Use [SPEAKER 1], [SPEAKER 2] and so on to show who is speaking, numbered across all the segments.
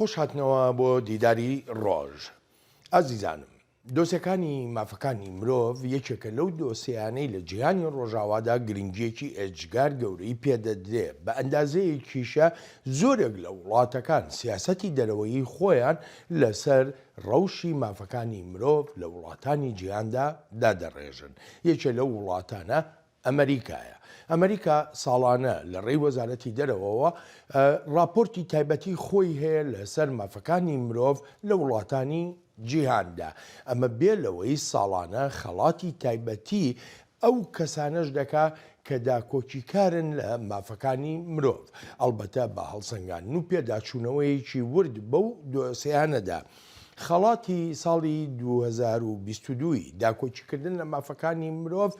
[SPEAKER 1] خۆش هاتنەوە بۆ دیداری ڕۆژ. ئازیزانم، دۆسێکانی مافەکانی مرۆڤ یەکێکە لەو دۆسێیانەی لە جیهانی ڕۆژاوادا گرنگییەکی ئێجگار گەورەی پێدەدرێ، بە ئەندازەیەکیشە زۆرێک لە وڵاتەکان سیاسەتی دەرەوەیی خۆیان لەسەر ڕەوشی مافەکانی مرۆڤ لە وڵاتانی جیهاندا دادەڕێژن. یەکێ لەو وڵاتانە ئەمەریکایە. ئەمەریکا ساڵانە لە ڕێی وەزارەتی دەرەوەوە ڕاپۆرتی تایبەتی خۆی هەیە لەسەر مافەکانی مرۆڤ لە وڵاتانی جیهاندا. ئەمە بێ لەوەی ساڵانە خەڵاتی تایبەتی ئەو کەسانەش دەکا کە داکۆکیکارن لە مافەکانی مرۆڤ، ئەڵبەتە بە هەڵسەنگاندن و پێداچوونەوەیەکی ورد بەو دۆسێیانەدا. خەڵاتی ساڵی 2022 ی داکۆکیکردن لە مافەکانی مرۆڤ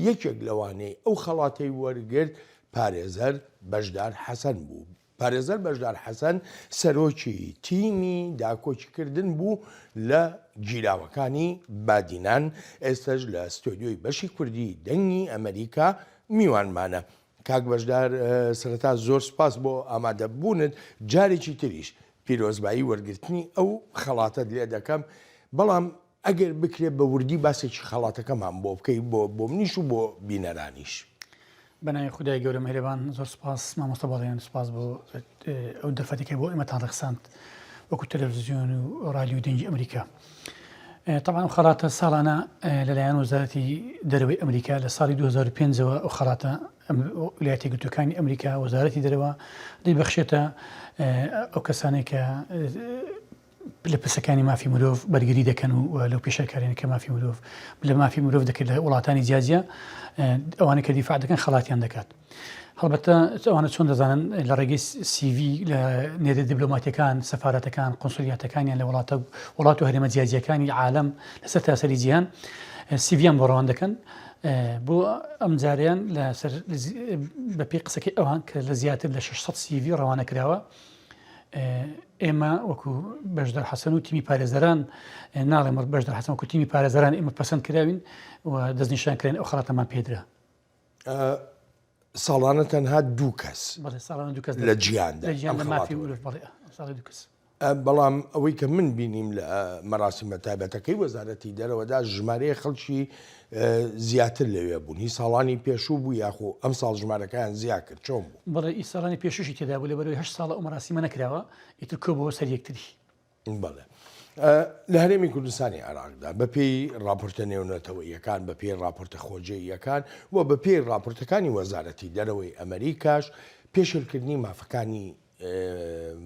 [SPEAKER 1] یەکێک لەوانەی ئەو خەڵاتەی وەرگرت پارێزەر بەشدار حەسەن بوو. پارێزەر بەشدار حەسەن سەرۆکی تیمی داکۆکیکردن بوو لە گیراوەکانی بادینان، ئێستەش لە ستۆدیۆی بەشی کوردی دەنگی ئەمەریکا میوانمانە. کاک بەشدار سەرەتا زۆر سوپاس بۆ ئامادەبوونت، جارێکی تریش پیرۆزبایی وەرگرتنی ئەو خەڵاتەت لێ دەکەم، بەڵام ئەگەر بکرێت بە وردی باسێکی خەڵاتەکەمان بۆ بکەی بۆ بۆ منیش و بۆ بینەرانیش.
[SPEAKER 2] بەناوی خودای گەورە میهرەبان زۆر سوپاس مامۆستا بەڵێن سوپاس بۆ ئەو دەرفەتێکە بۆ ئێمەتان ڕەخساند وەکو تەلەڤزیۆن و ڕادیۆ دەنگی ئەمریکا طبعا ئەو خەڵاتە ساڵانە لەلایەن وەزارەتی دەرەوەی ئەمریکا لە ساڵی 2005ەوە ئەو خەڵاتە ویلایەتە یەکگرتووەکانی ئەمریکا وەزارەتی دەرەوە دەیبەخشێتە ئەو کەسانێک کە لە پرسەکانی مافی مرۆڤ بەرگری دەکەن و لەو پێشێلکاریانە کە مافی مرۆڤ لە مافی مرۆڤ دەکرێت لە وڵاتانی جیاجیا ئەوانە کە دیفاع دەکەن خەڵاتیان دەکات. هەڵبەتە ئەوانە چۆن دەزانن لە ڕێگەی CV لە نێردە دیبلۆماتیەکان، سەفارەتەکان، قونسولیاتەکانیان لە وڵاتە وڵات و هەرێمە جیاجیاکانی عالەم لەسەر تاسەری جیهان CV یان بۆ ڕەوان دەکەن بۆ ئەم جاریان لەسەر بەپێی قسەکەی ئەوان کە لە زیاتر لە 600 CV ڕەوانە کراوە ئێمە وەکو بەشدار حەسەن و تیمی پارێزەران ناڵێم وەک بەشدار حەسەن وەکو تیمی پارێزەران ئێمە پەسەند کراوین و دەستنیشان کرێن ئەو خەڵاتەمان پێدرا.
[SPEAKER 1] ساڵانە تەنها دوو کەس
[SPEAKER 2] ساڵانە دوو کەس
[SPEAKER 1] لە جیهاندا
[SPEAKER 2] لە جیهان لە مافی مرۆڤ بەڵێ ساڵی دوو کەس.
[SPEAKER 1] بەڵام ئەوەی کە من بینیم لە مەراسیمە تایبەتەکەی وەزارەتی دەرەوەدا ژمارەیە خەڵکی زیاتر لەوێ بوون هی ساڵانی پێشوو بوو یاخۆ ئەم ساڵ ژمارەکەیان زیا کرد چۆن بوو؟
[SPEAKER 2] بەڵێ ئی ساڵانی پێشووشی تێدا بوو لەبەرئەوەی هەشت ساڵە ئەو مەراسیمە نەکراوە ئیتر کۆبۆوە سەر یەکتری.
[SPEAKER 1] بەڵێ. لە هەرێمی کوردستانی عێراقدا بەپێی ڕاپۆرتە نێونەتەوەییەکان، بەپێی ڕاپۆرتە خۆجێییەکان و بەپێی ڕاپۆرتەکانی وەزارەتی دەرەوەی ئەمەریکاش پێشێلکردنی مافەکانی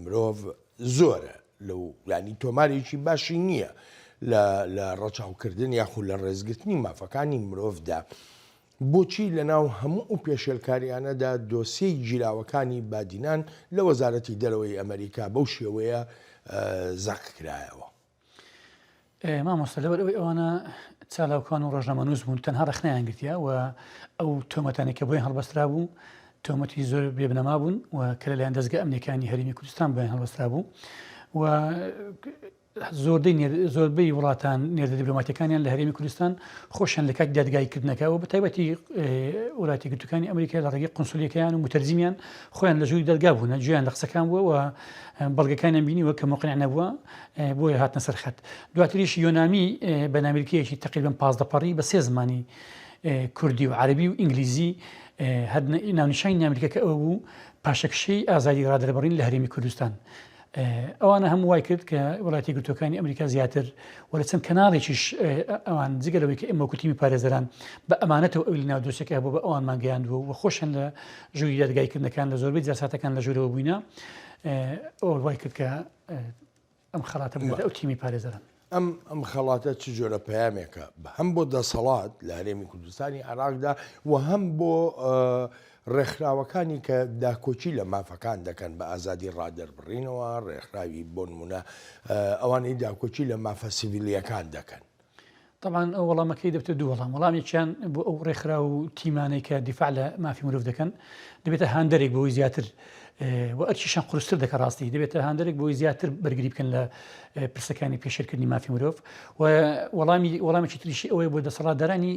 [SPEAKER 1] مرۆڤ زۆرە لەو یانی تۆمارێکی باشی نییە لە لە ڕەچاوکردن یاخود لە ڕێزگرتنی مافەکانی مرۆڤدا. بۆچی لەناو هەموو ئەو پێشێلکاریانەدا دۆسیەی گیراوەکانی بادینان لە وەزارەتی دەرەوەی ئەمەریکا بەو شێوەیە زەق کرایەوە؟
[SPEAKER 2] مامۆستا لەبەر ئەوەی ئەوانە چالاکوان و ڕۆژنامەنووس بوون تەنها ڕەخنەیان گرتیا و ئەو تۆمەتانەی کە بۆیان هەڵبەسترا بوو تۆمەتی زۆر بێبنەما بوون و کە لەلایەن دەزگە ئەمنیەکانی هەرێمی کوردستان بۆیان هەڵبەسترا بوو و زۆربەی زۆربەی وڵاتان نێردە دیبلۆماتیەکانیان لە هەرێمی کوردستان خۆشیان لە کاتی دادگایی کردنەکە و بە تایبەتی وڵاتی گرتوەکانی ئەمریکا لە ڕێگەی قونسولیەکەیان و متەرجمیان خۆیان لە ژووری دەرگا بوون گوێیان لە قسەکان بووە و بەڵگەکانیان بینیوە کە مقنع نەبووە بۆیە هاتنە سەر خەت دواتریش یۆنامی بە نامیلکەیەکی تقریبا 15 پەڕی بە سێ زمانی کوردی و عەربی و ئینگلیزی هەر ناونیشانی نامیلکەکە ئەوە بوو پاشەکشەی ئازادی ڕادەربڕین لە هەرێمی کوردستان ئەوانە هەموو وای کرد کە وڵاتی یەکگرتووەکانی ئەمریکا زیاتر و لە چەند کەناڵێکیش ئەوان جگە لەوەی کە ئێمە وەکو تیمی پارێزەران بە ئەمانەتەوە ئەوی لە ناو دۆسیەکە هەبوو بە ئەوانمان گەیاندووە و خۆشیان لە ژووری دادگاییکردنەکان لە زۆربەی جەلساتەکان لە ژوورەوە بووینە ئەوە وای کرد کە ئەم خەڵاتە بدرێتە ئەو تیمی پارێزەران.
[SPEAKER 1] ئەم ئەم خەڵاتە چ جۆرە پەیامێکە هەم بۆ دەسەڵات لە هەرێمی کوردستانی عێراقدا و هەم بۆ ڕێکخراوەکانی کە داکۆکی لە مافەکان دەکەن بە ئازادی ڕادەربڕینەوە، ڕێکخراوی بۆ نمونە ئەوانەی داکۆکی لە مافە سیڤیلییەکان دەکەن.
[SPEAKER 2] تەبعەن ئەو وەڵامەکەی دەبێتە دوو وەڵام، وەڵامێکیان بۆ ئەو ڕێکخراو و تیمانەی کە دیفاع لە مافی مرۆڤ دەکەن، دەبێتە هاندەرێک بۆی زیاتر و ئەرکیشیان قورستر دەکە ڕاستی دەبێتە هاندەرێک بۆی زیاتر بەرگری بکەن لە پرسەکانی پێشێلکردنی مافی مرۆڤ و وەڵامی وەڵامێکی تریشی ئەوەیە بۆ دەسەڵاتدارانی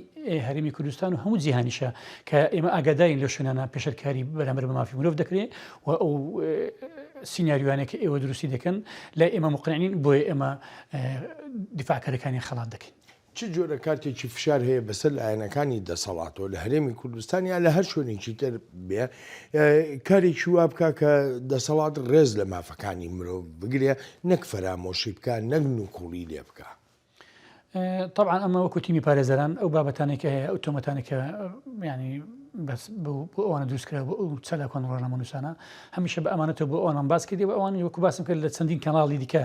[SPEAKER 2] هەرێمی کوردستان و هەموو جیهانیشە کە ئێمە ئاگادارین لەو شوێنانە پێشێلکاری بەرامبەر بە مافی مرۆڤ دەکرێت و ئەو. سیناریۆیانەی کە ئێوە دروستی دەکەن لای ئێمە مقنع نین، بۆیە ئێمە دیفاعکەرەکانیان خەڵات دەکەین.
[SPEAKER 1] چ جۆرە کارتێکی فشار هەیە بەسەر لایەنەکانی دەسەڵاتەوە لە هەرێمی کوردستان یا لە هەر شوێنێکی تر بێ کارێکی وا بکا کە دەسەڵات ڕێز لە مافەکانی مرۆڤ بگرێ نەک فەرامۆشی بکا نەک نکوڵی لێ بکا؟
[SPEAKER 2] تەبعەن ئەمە وەکو تیمی پارێزەران ئەو بابەتانەی کە هەیە ئەو تۆمەتانەی کە ینی بەس بۆ ئەوانە دروست کرا بۆ ئەو چالاکوان ڕۆژنامەنووسانە هەمیشە بە ئەمانەتەوە بۆ ئەوانمان باس کردی و ئەوان وەکو باسم کرد لە چەندین کەناڵی دیکە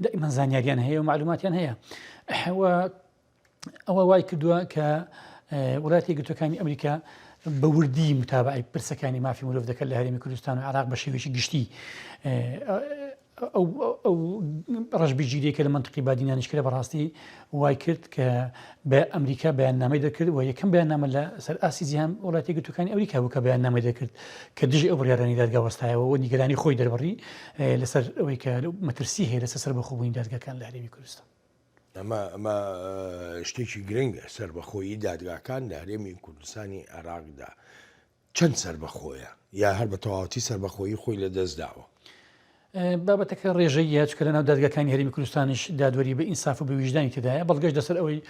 [SPEAKER 2] دائیمەن زانیاریان هەیە و معلوماتیان هەیە و ئەوە وای کردووە کە وڵاتی یەکگرتووەکانی ئەمریکا بە وردی متابعی پرسەکانی مافی مرۆڤ دەکات لە هەرێمی کوردستان و عێراق بە شێوەیەکی گشتی ئەو ڕەشبگیریەی کە لە مەنتقی بادینانیش کرا بەڕاستی وای کرد کە بە ئەمریکا بەیاننامەی دەرکرد و یەکەم بەیاننامە لە سەر ئاستی جیهان وڵاتی یەکگرتووەکانی ئەمریکا بوو کە بەیاننامەی دەرکرد کە دژی ئەو بڕیارانەی دادگا وەستایەوە و نیگەرانی خۆی دەربڕی لەسەر ئەوەی کە مەترسی هەیە لەسەر سەربەخۆبوونی دادگاکان لە هەرێمی کوردستان.
[SPEAKER 1] ئەمە ئەمە شتێکی گرنگە سەربەخۆیی دادگاکان لە هەرێمی کوردستانی عێراقدا چەند سەربەخۆیە یا هەر بە تەواوەتی سەربەخۆیی خۆی لە دەست داوە؟
[SPEAKER 2] بابەتەکە ڕێژەییە، چونکە لەناو دادگاکانی هەرێمی کوردستانیش دادوەری بە ئینساف و بە ویژدانی تێدایە، بەڵگەش لەسەر ئەوەی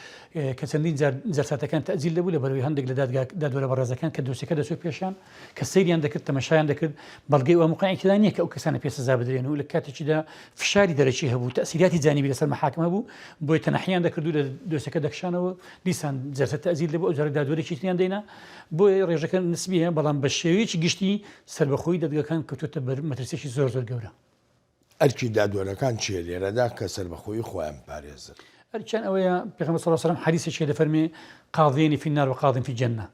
[SPEAKER 2] کە چەندین جار جەلساتەکان تەئجیل دەبوو لەبەرئەوەی هەندێک لە دادگا دادوەرە بەڕێزەکان کە دۆسیەکە دەچووە پێشیان کە سەیریان دەکرد تەمەشایان دەکرد بەڵگەی وا موقنعی تێدا نییە کە ئەو کەسانە پێ سزا بدرێن و لە کاتێکیدا فشاری دەرەکی هەبوو تەئسیراتی جانیبی لەسەر مەحاکم هەبوو بۆیە تەنەحیان دەکرد و لە دۆسیەکە دەکشانەوە دیسان جەلسە تەئجیل دەبوو ئەو جارە دادوەرێکی تریان دەینا بۆیە ڕێژەکە نسبیە، بەڵام بە شێوەیەکی گشتی سەربەخۆیی دادگاکان کەوتووەتە بەر مەترسییەکی زۆر زۆر گەورە.
[SPEAKER 1] ئەرکی دادوەرەکان چییە لێرەدا کە سەربەخۆیی خۆیان بپارێزن؟
[SPEAKER 2] ئەرکیان ئەوەیە، پێغەمبەر صلی اللە علیە وسلم حەدیسێکی هەیە دەفەرموێ، قاضیین فی النار و قاض فی الجنە،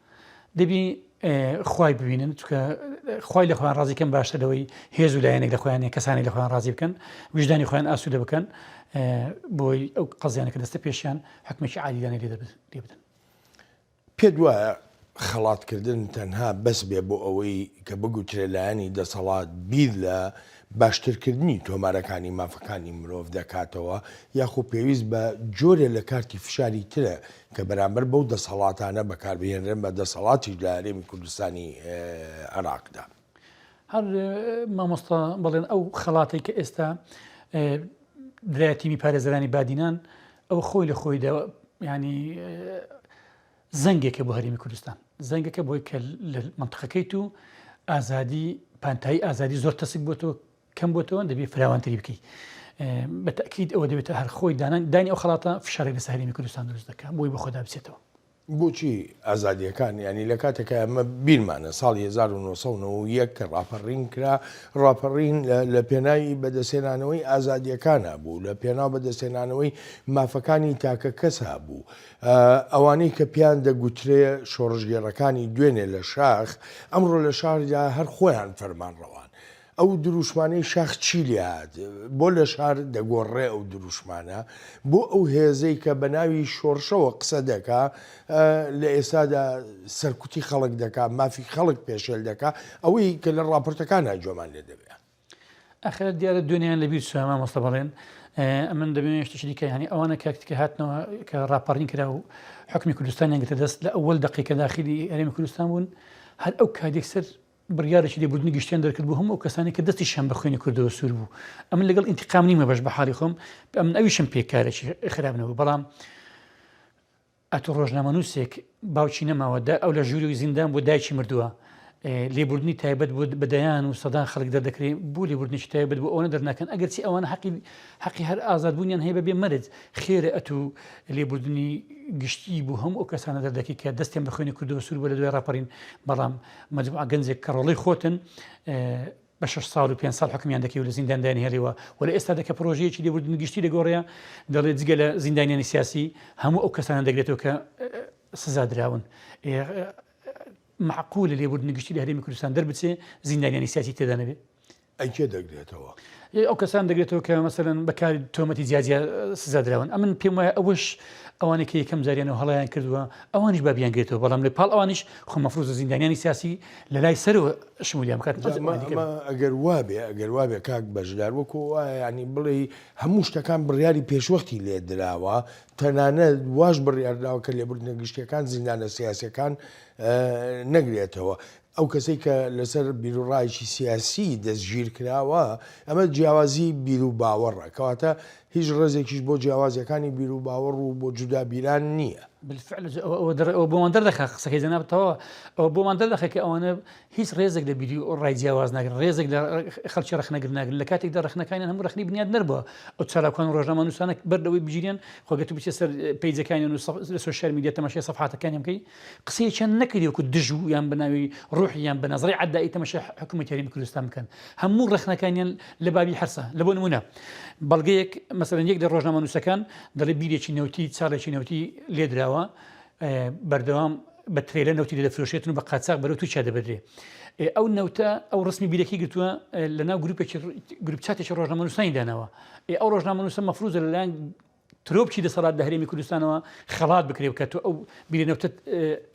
[SPEAKER 2] دەبی خوای ببینن، چونکە خوای لە خۆیان ڕازی کەن باشتر لەوەی هێز و لایەنێک لە خۆیان یان کەسانێک لە خۆیان ڕازی بکەن، ویژدانی خۆیان ئاسوودە بکەن، بۆی ئەو قەزیانە کە دەستە پێشیان حوکمێکی عادیلانەی لێ بدەن.
[SPEAKER 1] پێت وایە خەڵاتکردن تەنها بەس بێ بۆ ئەوەی کە بگوترێ لایەنی دەسەڵات بیر لە باشترکردنی تۆمارەکانی مافەکانی مرۆڤ دەکاتەوە یاخۆ پێویست بە جۆرێ لە کارتی فشاری ترە کە بەرامبەر بەو دەسەڵاتانە بەکاربهێنرێن بە دەسەڵاتیش لە هەرێمی کوردستانی عێراقدا؟
[SPEAKER 2] هەر مامۆستا بەڵێن ئەو خەڵاتەی کە ئێستا درایە تیمی پارێزەرانی بادینان ئەو خۆی لە خۆیدا ینی زەنگێکە بۆ هەرێمی کوردستان زەنگەکە بۆی کە لە منطقەکەیت و ئازادی پانتایی ئازادی زۆر تەسک بۆتەوە کەم بۆتەوە دەبێ فراوانتری بکەیت بە تەکیید ئەوە دەبێتە هەر خۆی دانان دانی ئەو خەڵاتە فشارێک لەسەر هەرێمی کوردستان دروست دەکات بۆی بە خۆدا بچێتەوە.
[SPEAKER 1] بۆچی ئازادیەکان یانی لە کاتێکا ئێمە بیرمانە ساڵی 1991 کە ڕاپەڕین کرا ڕاپەڕین لە پێناوی بەدەستهێنانەوەی ئازادیەکانا بوو لە پێناو بەدەستهێنانەوەی مافەکانی تاکە کەسا بوو ئەوانەی کە پێیان دەگوترێ شۆڕشگێڕەکانی دوێنێ لە شاخ ئەمڕۆ لە شاردا هەر خۆیان فەرمانڕەوان ئەو دروشمانەی شاخ چی لێهات؟ بۆ لە شار دەگۆڕرێ ئەو دروشمانە؟ بۆ ئەو هێزەی کە بە ناوی شۆڕشەوە قسە دەکا لە ئێستادا سەرکوتی خەڵک دەکا، مافی خەڵک پێشێل دەکا، ئەوەی کە لە ڕاپۆرتەکانا گوێمان لێ دەبێ.
[SPEAKER 2] ئەخر دیارە دوێنێیان لە بیر چووە مامۆستا بەڵێن. ئەمن دەمەوێ شتێکی دیکە یانی ئەوانە کە کە هاتنەوە کە ڕاپەڕین کرا و حوکمی کوردستانیان گرتە دەست لە ئەوەل دەقەی کە داخلی هەرێمی کوردستان بوون هەر ئەو کات یەکسەر بڕیارێکی لێبوردنی گشتیان دەرکرد بۆ هەموو ئەو کەسانەی کە دەستیشیان بە خوێنی کوردەوە سوور بوو. ئەمن لەگەڵ ئینتیقام نیمە بەش بە حاڵی خۆم، ئەمن ئەویشم پێ کارێکی خراپ نەبوو، بەڵام ئەتۆ ڕۆژنامەنووسێک باوکی نەماوە، ئەو لە ژووری زیندان بوو دایکی مردووە، لێبوردنی تایبەت بۆ بە دەیان و سەدان خەڵک دەردەکرێ، بۆ لێبوردنێکی تایبەت بۆ ئەوەنە دەرناکەن، ئەگەرچی ئەوانە حەقی حەقی هەر ئازادبوونیان هەیە بەبێ مەرج، خێرە ئەتوو لێبوردنی گشتی بۆ هەموو ئەو کەسانە دەردەکەی کە دەستیان بە خوێنی کوردەوە سوور بووە لە دوای ڕاپەڕین، بەڵام مەجموعە گەنجێک کە ڕۆڵەی خۆتن بە شەش ساڵ و پێنج ساڵ حوکمیان دەکەی و لە زیندان دایانهێڵیوە و لە ئێستادا کە پڕۆژەیەکی لێبوردنی گشتی لەگۆڕێیە دەڵێ جگە لە زیندانیانی سیاسی هەموو ئەو کەسانە دەگرێتەوە کە سزا دراون. مەعقولە لێبوردنی گشتی لە هەرێمی کوردستان دەربچێ زیندانیانی سیاسی تێدا نەبێ؟
[SPEAKER 1] ئەی کێ دەگرێتەوە؟
[SPEAKER 2] ئەو کەسان دەگرێتەوە کە مەسەلەن بە کاری تۆمەتی جیاجیا سزا دراون. ئەمن پێم وایە ئەوەش ئەوانەی کە یەکەم جاریان و هەڵەیان کردووە ئەوانیش با بیانگرێتەوە، بەڵام لە پاڵ ئەوانیش خۆ مەفروزە زیندانیانی سیاسی لە لای سەرەوە شمولیان بکات.
[SPEAKER 1] جا ئەمە ئەمە ئەگەر وابێ ئەگەر وابێ کاک بەشدار وەکوو وایە یانی بڵێی هەموو شتەکان بڕیاری پێشوەختی لێ دراوە تەنانەت واش بڕیار دراوە کە لێبوردنە گشتیەکان زیندانە سیاسیەکان نەگرێتەوە. ئەو کەسەی کە لەسەر بیروڕایەکی سیاسی دەستگیر کراوە، ئەمە جیاوازی بیروباوەڕە، کەواتە هیچ ڕێزێکیش بۆ جیاوازیەکانی بیروباوەڕ و بۆ جودابیران نییە.
[SPEAKER 2] بالفعل ئەوە بۆمان دەردەخات، قسەکەی جەنابت تەواوە، ئەوە بۆمان دەردەخات کە ئەوانە هیچ ڕێزێک لە بیری و ڕای جیاواز ناگرن، ڕێزێک لە خەڵکی ڕەخنەگر ناگرن، لە کاتێکدا ڕەخنەکانیان هەموو ڕەخنەی بنیادنەر بووە. ئەو چالاکوان و ڕۆژنامەنووسانە بەر لەوەی بگیرێن، خۆ گەر تۆ بچیە سەر پەیجەکانیان و لە سۆشیال میدیا تەماشای سەفحاتەکانیان بکەی، قسەیەکیان نەکردی وەکو دژ و یان بە ناوی ڕوحی یان بە نەزڕی عەدائی تەماشای حکوومەتی هەرێمی کوردستان بکەن. هەموو ڕەخنەکانیان لە بابی حرسە. لە بۆ نموونە بەڵگەیەک مەسەلەن یەک لە ڕۆژنامەنووسەکان دەڵێ بیرێکی نەوتی، چاڵێکی نەوتی لێدراوە، بەردەوام بە ترێلە نەوتی لێ دەفرۆشێتن و بە قاچاخ بەرەو تورکیا دەبردرێ. ئەو نەوتە ئەو ڕسمی بیرەکەی گرتووە لە ناو گروپێکی گروپ چاتێکی ڕۆژنامەنووسانی داناوە. ئەو ڕۆژنامەنووسە مەفروزە لەلایەن ترۆپکی دەسەڵات لە هەرێمی کوردستانەوە خەڵات بکرێ کە تۆ ئەو بیرە نەوتەت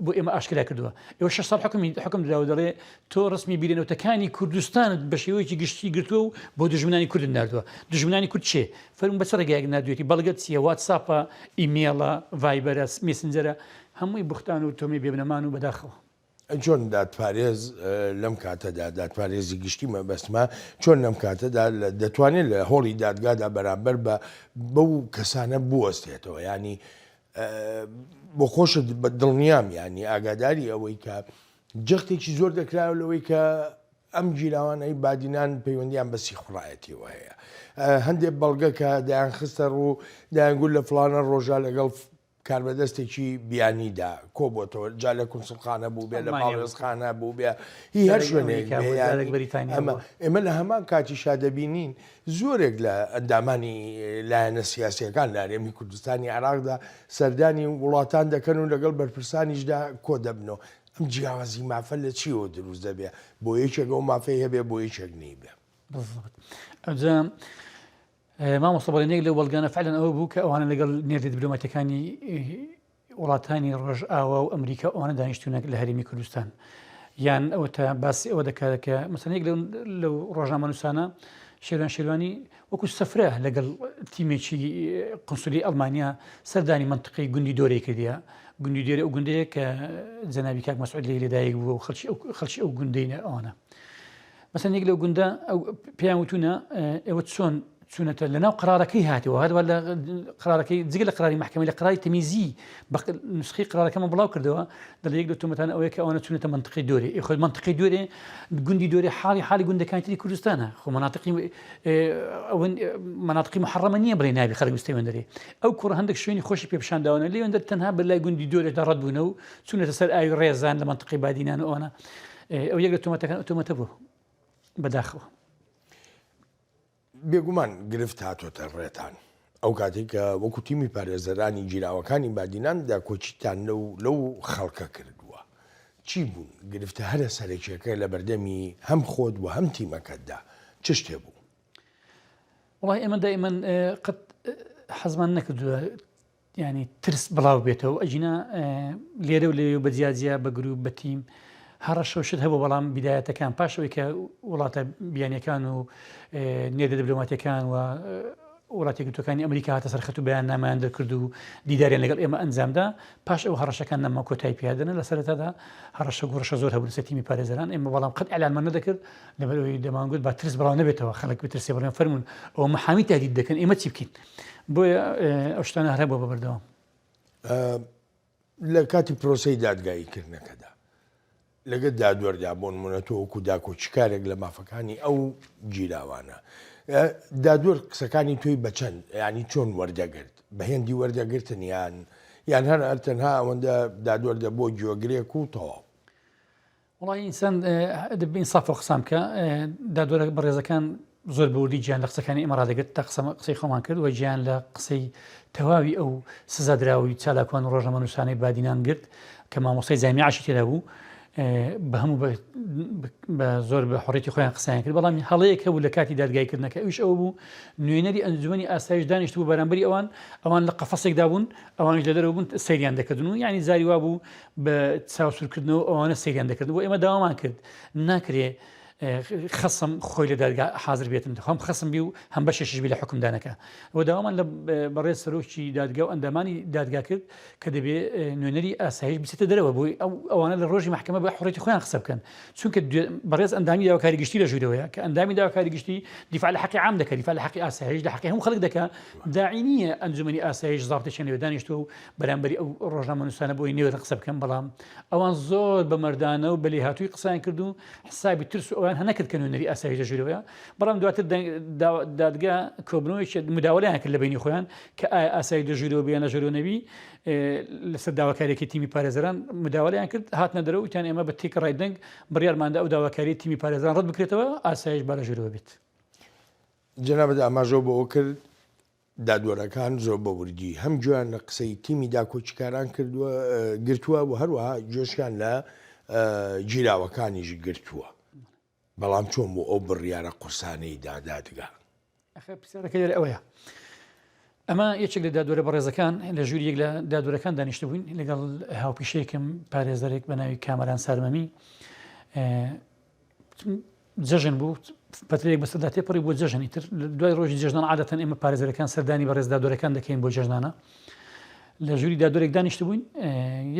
[SPEAKER 2] بۆ ئێمە ئاشکرا کردووە. ئێوە شەش ساڵ حکومی حکم دراوە دەڵێ تۆ ڕسمی بیرە نەوتەکانی کوردستانت بە شێوەیەکی گشتی گرتووە و بۆ دوژمنانی کوردت ناردووە. دوژمنانی کورد چێ؟ فەرموو بە چ ڕێگایەک ناردوویەتی؟ بەڵگەت چییە؟ واتساپە، ئیمێڵە، ڤایبەرە، مێسنجەرە؟ هەمووی بوختان و تۆمەی بێبنەمان و بەداخەوە.
[SPEAKER 1] چۆن دادپارێز لەم کاتەدا، دادپارێزی گشتی مەبەستمە، چۆن لەم کاتەدا دەتوانێت لە هۆڵی دادگادا بەرامبەر بە بەو کەسانە بوەستێتەوە؟ یانی بۆ خۆشت دڵنیام یانی ئاگاداری ئەوەی کە جەختێکی زۆر دەکراوە لەوەی کە ئەم گیراوانەی بادینان پەیوەندیان بە سیخوڕایەتیەوە هەیە. هەندێک بەڵگە کە دەیانخستە ڕوو دەیانگوت لە فڵانە ڕۆژا لەگەڵ کاربەدەستێکی بیانیدا کۆبۆتەوە جا لە کونسڵخانە بووبێ لە باڵوێزخانە بووبێ هی هەر شوێنێک ئەمە ئێمە لە هەمان کاتیشا دەبینین زۆرێک لە ئەندامانی لایەنە سیاسیەکان لە هەرێمی کوردستانی عێراقدا سەردانی وڵاتان دەکەن و لەگەڵ بەرپرسانیشدا کۆ دەبنەوە. ئەم جیاوازی مافە لە چیەوە دروست دەبێ بۆ یەکێک ئەو مافەی هەبێ بۆ یەکێک نیبێ؟
[SPEAKER 2] بالضبط. ئەوجا مامۆستا بەڵێن یەک لەو بەڵگانە فعلەن ئەوە بوو کە ئەوانە لەگەڵ نێردە دیبلۆماتیەکانی وڵاتانی ڕۆژئاوا و ئەمریکا ئەوانە دانیشتونە لە هەرێمی کوردستان یان ئەوە تا باسی ئەوە دەکات کە مەسەلەن یەک لەو ڕۆژنامەنووسانە شێروان شێروانی وەکو سەفرە لەگەڵ تیمێکی قنسولی ئەڵمانیا سەردانی منطقی گوندی دۆرەی کردیە گوندی دێرە ئەو گوندەیە کە جەنابی کاک مەسعود لێی لەدایک بووە و خەڵکی ئەو خەڵکی ئەو گوندەینە ئەوانە مەسەن یەک لەو گوندە ئەو پێیان وتونە ئێوە چۆن چونەتە لەناو قرارەکەی هاتەوە هەروە لە قرارەکەی جگە لە قراری محکمە لە قراری تەمیزی بە نسخەی قرارەکەمە بڵاو کردەوە دەڵێ یەک لە تۆمەتان ئەوەیە کە ئەوانە چونەتە منطقی دۆرێ ئێ خۆی منطقی دۆرێ گوندی دۆرێ حاڵی حاڵی گوندەکانی تری کوردستانە خۆ مناطقی ئەوە مناطقی محرمە نییە بڵێ نابی خەڵک بستە وێندەرێ ئەو کوڕە هەندێک شوێنی خۆشی پێ پیشان داوانە لێ وێندەر تەنها بە لای گوندی دۆرێدا ڕەت بوونە و چونەتە سەر ئاوی ڕێزان لە منطقی بادینان و ئەوانە ئەو یەک لە تۆمەتەکان ئەو تۆمەتە بوو بەداخەوە.
[SPEAKER 1] بێگومان گرفت هاتۆتە ڕێتان ئەو کاتەی کە وەکو تیمی پارێزەرانی گیراوەکانی بادینان داکۆکیتان لەو لەو خەڵکە کردووە چی بوون گرفتە هەرە سەرەکیەکە لە بەردەمی هەم خۆت و هەم تیمەکەتدا چ شتێ بوو؟
[SPEAKER 2] وەڵای ئێمە دائیمەن قەت حەزمان نەکردووە یانی ترس بڵاو بێتەوە ئەگینا لێرە و لەوێ و بە جیاجیا بە گروپ بە تیم هەڕەشە و شت هەبوو بەڵام بیدایەتەکان پاش ئەوەی کە وڵاتە بیانیەکان و نێردە دیبلۆماتیەکان و وڵاتی یەکگرتووەکانی ئەمریکا هاتە سەر خەت و بەیاننامەیان دەرکرد و دیداریان لەگەڵ ئێمە ئەنجامدا پاش ئەو هەڕەشەکان نەما کۆتایی پیادەنە لە سەرەتادا هەڕەشە گوڕەشە زۆر هەبوو لەسەر تیمی پارێزەران ئێمە بەڵام قەت ئیعلانمان نەدەکرد لەبەرئەوەی دەمانگوت با ترس بڵاو نەبێتەوە خەڵک بترسێ بڵێن فەرموون ئەوە محامی تهدید دەکەن ئێمە چی بکەین بۆیە ئەو شتانە هەر هەبووە بە بەردەوام.
[SPEAKER 1] لە کاتی پرۆسەی دادگاییکردنەکەدا لەگەڵ دادوەردا بۆ نمونە تۆ وەکو داکۆکیکارێک لە مافەکانی ئەو گیراوانە دادوەر قسەکانی تۆی بەچەند ینی چۆن وەردەگرت بە هێندی وەردەگرتن یان یان هەر هەر تەنها ئەوەندە دادوەر دەبووە گوێگرێک و تەواو.
[SPEAKER 2] وەڵای ئینسان دەبێ ئینسافەوە قسان بکە دادوەرە بەڕێزەکان زۆر بەوردی گیان لە قسەکانی ئێمە ڕادەگرت تا قسە قسەی خۆمان کرد و گیان لە قسەی تەواوی ئەو سزادراوی چالاکوان و ڕۆژنامەنووسانەی بادینان گرت کە مامۆستای جامیعەشی تێدا بوو بە هەموو بە زۆر بە حڕێتی خۆیان قسەیان کرد بەڵام هەڵەیەک هەبوو لە کاتی دادگایکردنەکە ئەویش ئەوە بوو نوێنەری ئەنجومەنی ئاسایش دانیشت بوو بەرامبەری ئەوان ئەوان لە قەفەسێکدا بوون ئەوانیش لە دەرەوە بوون سەیریان دەکردن و یعنی جاری وا بوو بە چاوسورکردنەوە ئەوانە سەیریان دەکردن بۆ ئێمە داوامان کرد ناکرێ. خەسم خۆی لە دادگا حاضر بێتن هەم خەسم بی و هەم بەشێکیش بی لە حوکمدانەکە و داوامان لە بەڕێز سەرۆکی دادگا و ئەندامانی دادگا کرد کە دەبێ نوێنەری ئاسایش بچێتە دەرەوە بۆی ئەو ئەوانە لە ڕۆژی مەحکەمە بە حڕێتی خۆیان قسە بکەن چونکە بەڕێز ئەندامی داواکاری گشتی لە ژوورەوەیە کە ئەندامی داواکاری گشتی دیفاع لە حەقی عام دەکات دیفاع لە حەقی ئاسایش لە حەقی هەموو خەڵک دەکات داعی نییە ئەنجومەنی ئاسایش زابتێکیان لەوێ دانیشتووە و بەرامبەری ئەو ڕۆژنامەنووسانە بۆی نەوێت قسە بکەن بەڵام ئەوان زۆر بە مەردانە و بە لێهاتووی قسەیان کرد و حسابی ترس و ئەویان هەنەکرد کە نوێنەری ئاسایش لە ژوورەوەیە بەڵام دواتر دادگا کۆبنەوەیەکی مداوەلەیان کرد لە بینی خۆیان کە ئایا ئاسایش لە ژوورەوە بیان لە ژوورەوە نەبی لەسەر داواکاریەکی تیمی پارێزەران مداوەلەیان کرد هاتنە دەرەوە وتیان ئێمە بە تێکڕای دەنگ بڕیارماندا ئەو داواکاری تیمی پارێزەران ڕەت بکرێتەوە ئاسایش با لە ژوورەوە بێت.
[SPEAKER 1] جەنابت ئاماژەو بەوە کرد دادوەرەکان زۆر بە وردی هەم گوێیان لە قسەی تیمی داکۆکیکاران کردووە گرتووە و هەروەها گوێشیان لە گیراوەکانیش گرتووە. بەڵام چۆن بوو ئەو بڕیارە قورسانەی دا دادگا؟
[SPEAKER 2] ئەخە پرسیارەکە لێرە ئەوەیە ئەمە یەکێک لە دادوەرە بەڕێزەکان لە ژووری یەک لە دادوەرەکان دانیشتبووین لەگەڵ هاوپیشەیەکم پارێزەرێک بە ناوی کامەران سارمەمی جەژن بوو پەترێک بەسەردا تێپەڕی بۆ جەژنی تر دوای ڕۆژی جەژنان عادەتەن ئێمە پارێزەرەکان سەردانی بەڕێز دادوەرەکان دەکەین بۆ جەژنانە لە ژووری دادوەرێک دانیشتبووین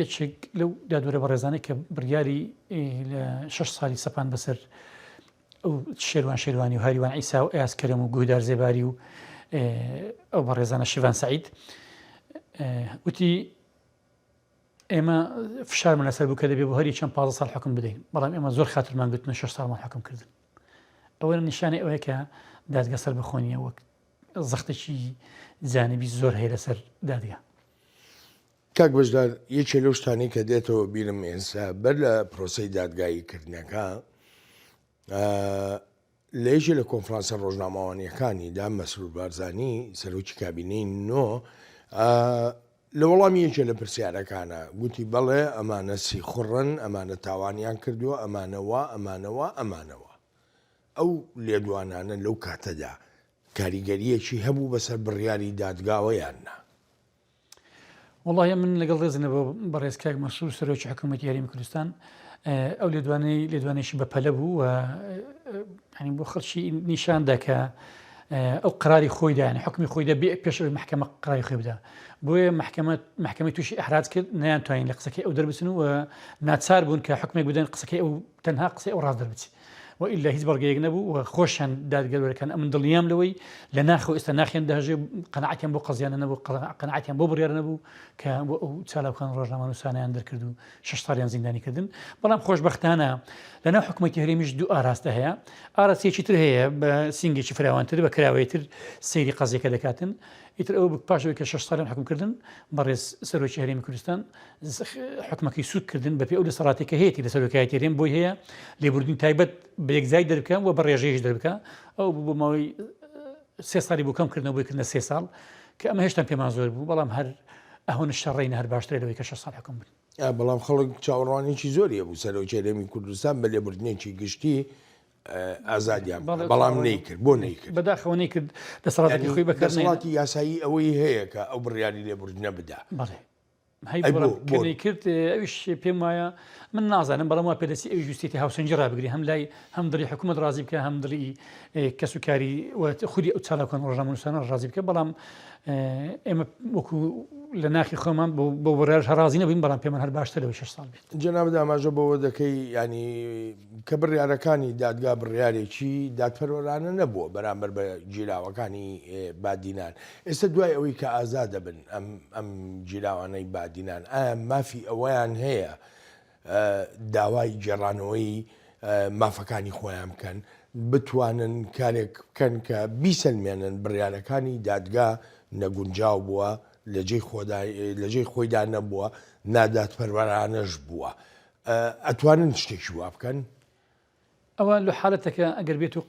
[SPEAKER 2] یەکێک لەو دادوەرە بەڕێزانەی کە بڕیاری لە شش ساڵی سەپان بەسەر ئەو شێروان شێروانی و هاریوان ئیسا و ئەیاز کەرەم و گوهدار زێباری و ئەو بەڕێزانە شیڤان سعید وتی ئێمە فشارمان لەسەر بوو کە دەبێ بۆ هەری چەند 15 ساڵ حکم بدەین بەڵام ئێمە زۆر خاترمان گوتن 6 ساڵمان حکم کردن ئەوە نیشانەی ئەوەیە کە دادگە سەر بەخۆنیە وەک زەختێکی جانبی زۆر هەیە لەسەر دادگا.
[SPEAKER 1] کاک بەشدار یەکێ لەو شتانەی کە دێتەوە بیرم ئێستا بەر لە پرۆسەی دادگایی کردنەکە لە یەکێ لە کۆنفرانسە ڕۆژنامەوانیەکانیدا مەسرور بارزانی سەرۆکی کابینەی نۆ لە وەڵامی یەکێ لە پرسیارەکانە گوتی بەڵێ ئەمانە سیخوڕن ئەمانە تاوانیان کردووە ئەمانەوە ئەمانەوە ئەمانەوە ئەو لێدوانانە لەو کاتەدا کاریگەرییەکی هەبوو بەسەر بڕیاری دادگاوە یان نا؟
[SPEAKER 2] وەڵاهی من لەگەڵ ڕێزم لە بۆ بەڕێز کاک مەسرور سەرۆکی حکوومەتی هەرێمی کوردستان ئەو لێدوانەی لێدوانێکی بەپەلە بوو و ینی بۆ خەڵکی نیشاندا کە ئەو قراری خۆی دایان حکمی خۆی دە بێ پێش ئەوەی محکمە قراری خۆی بدا بۆیە محکمە محکمەی تووشی ئەحراج کرد نەیان توانین لە قسەکەی ئەو دەربچن و ناچار بوون کە حکمێک بدەن قسەکەی ئەو تەنها قسەی ئەو ڕاست دەربچی وئیلا هیچ بەڵگەیەک نەبوو و خۆشیان دادگەروەرەکان ئەمن دڵنیام لەوەی لە ناخەوە ئێستا ناخیان دەهەژێ قەناعەتیان بۆ قەزیانە نەبوو قەناعەتیان بۆ بڕیارە نەبوو کە بۆ ئەو چالاکان ڕۆژنامەنووسانیان دەرکرد و شش ساڵیان زیندانی کردن بەڵام خۆشبەختانە لەناو حکوومەتی هەرێمیش دوو ئاراستە هەیە ئاراستەیەکی تر هەیە بە سینگێکی فراوانتر بە کراوەیتر سەیری قەزیەکە دەکاتن ئیتر ئەوە پاش ئەوەی کە شش ساڵیان حکوم کردن بەڕێز سەرۆکی هەرێمی کوردستان حکومەکەی سوک کردن بەپێی ئەو دەسەڵاتێک کە هەیەی لە سەرۆکایەتی هەرێم بۆی هەیە لێبوردنی تایبەت بە یەکجای دەربکە و بە ڕێژەیش دەربکە ئەو بۆ ماوەی سێ ساڵی بۆ کەم کردنەوە بۆی کردنە سێ ساڵ کە ئەمە هێشتا پێمان زۆر بوو بەڵام هەر ئەوە شەڕینە هەر باشترە لەوەی کە شەش ساڵ حکوم بن.
[SPEAKER 1] بەڵام خەڵک چاوەڕوانیی زۆری هەبوو سەرۆکی هەرێمی کوردستان بە لێبوردنێکی گشتی ئازادیان بەڵام نەیکرد بۆ نەیکرد
[SPEAKER 2] بەداخەوە نەیکرد دەسەڵاتی خۆی بەکار
[SPEAKER 1] دەسەڵاتی یاسایی ئەوەی هەیە کە ئەو بڕیاری لێبوردنە بدا
[SPEAKER 2] بەڵێ هەی کرد ئەویش پێم وایە من نازانم بەڵام وا پێدەچی ئەویش ویستێتی هاوسەنگی ڕابگری هەم لای هەم دڵی حکوومەت ڕازی بکە هەم دڵی کەس و کاری خودی ئەو چالاکان ڕۆژنامەنووسانە ڕازی بکە بەڵام ئێمە وەکو لە ناخی خۆمان بۆ بڕیارش هەر ڕازی نەبووین بەڵام پێمان هەر باشتر لەوەی شەش ساڵ بێت.
[SPEAKER 1] جەنابت ئاماژە بەوە دەکەی یانی کە بڕیارەکانی دادگا بڕیارێکی دادپەروەرانە نەبووە بەرامبەر بە گیراوەکانی بادینان ئێستا دوای ئەوەی کە ئازاد دەبن ئەم ئەم گیراوانەی بادینان ئایا مافی ئەوەیان هەیە داوای گێڕانەوەی مافەکانی خۆیان بکەن، بتوانن کارێک بکەن کە بیسەلمێنن بڕیارەکانی دادگا نەگونجاو بووە، لە جێی خۆیدا نەبووە، نادادپەروەرانەش بووە. ئەتوانن شتێکی وا بکەن؟
[SPEAKER 2] ئەوە لە حالەتەکە ئەگەر بێت و